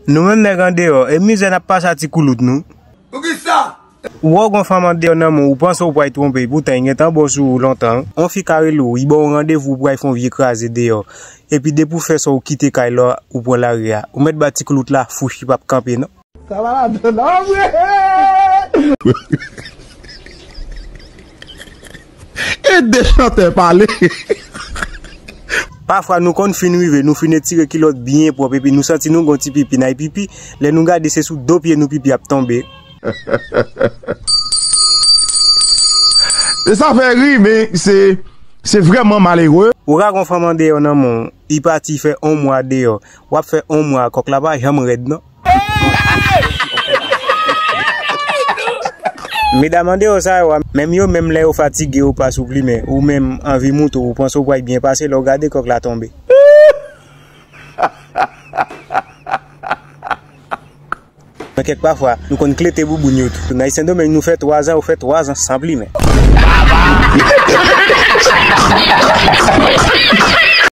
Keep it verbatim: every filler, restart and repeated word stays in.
Nou menm nèg andeyò, e mizè n ap pase a ti koulout nou. Poukisa? Ou wè w gon fanm andeyò nan men w, ou panse w pral twonpe, poutan li gentan bon sou ou lontan. On fi ka rele w, li ba w randevou, ou pral fè yon vye kraze deyò. Epi depi w fè sa, ou kite kay la, ou pran lari a. Ou mèt ba ti koulout la fouch, li p ap kanpe non. Sa pa ladan non, vre. E de chantè pale. Pafwa nou konn fin rive, nou fin etire kilòt byen pwòp epi nou santi nou gon ti pipi nan pipi. Lè nou gade se sou do pye nou pipi ap tonbe. E sa fè ri, men se, se vrèman malere. Ou ka gon fanm andeyò nan men w, li pati fè on mwa deyò. W ap fè on mwa, kòk la pa janm rèd non. Medam andeyò sa yo a, menm yo menm lè yo fatige yo pa sou plimen, ou menm anvi moute w, ou panse w pral byen pase lè w gade kòk la tonbe. Men kèk pafwa, nou konn klete bouboun yo tou. Nan Sendomeng nou fè twa zan, yo fè twa zan san plimen.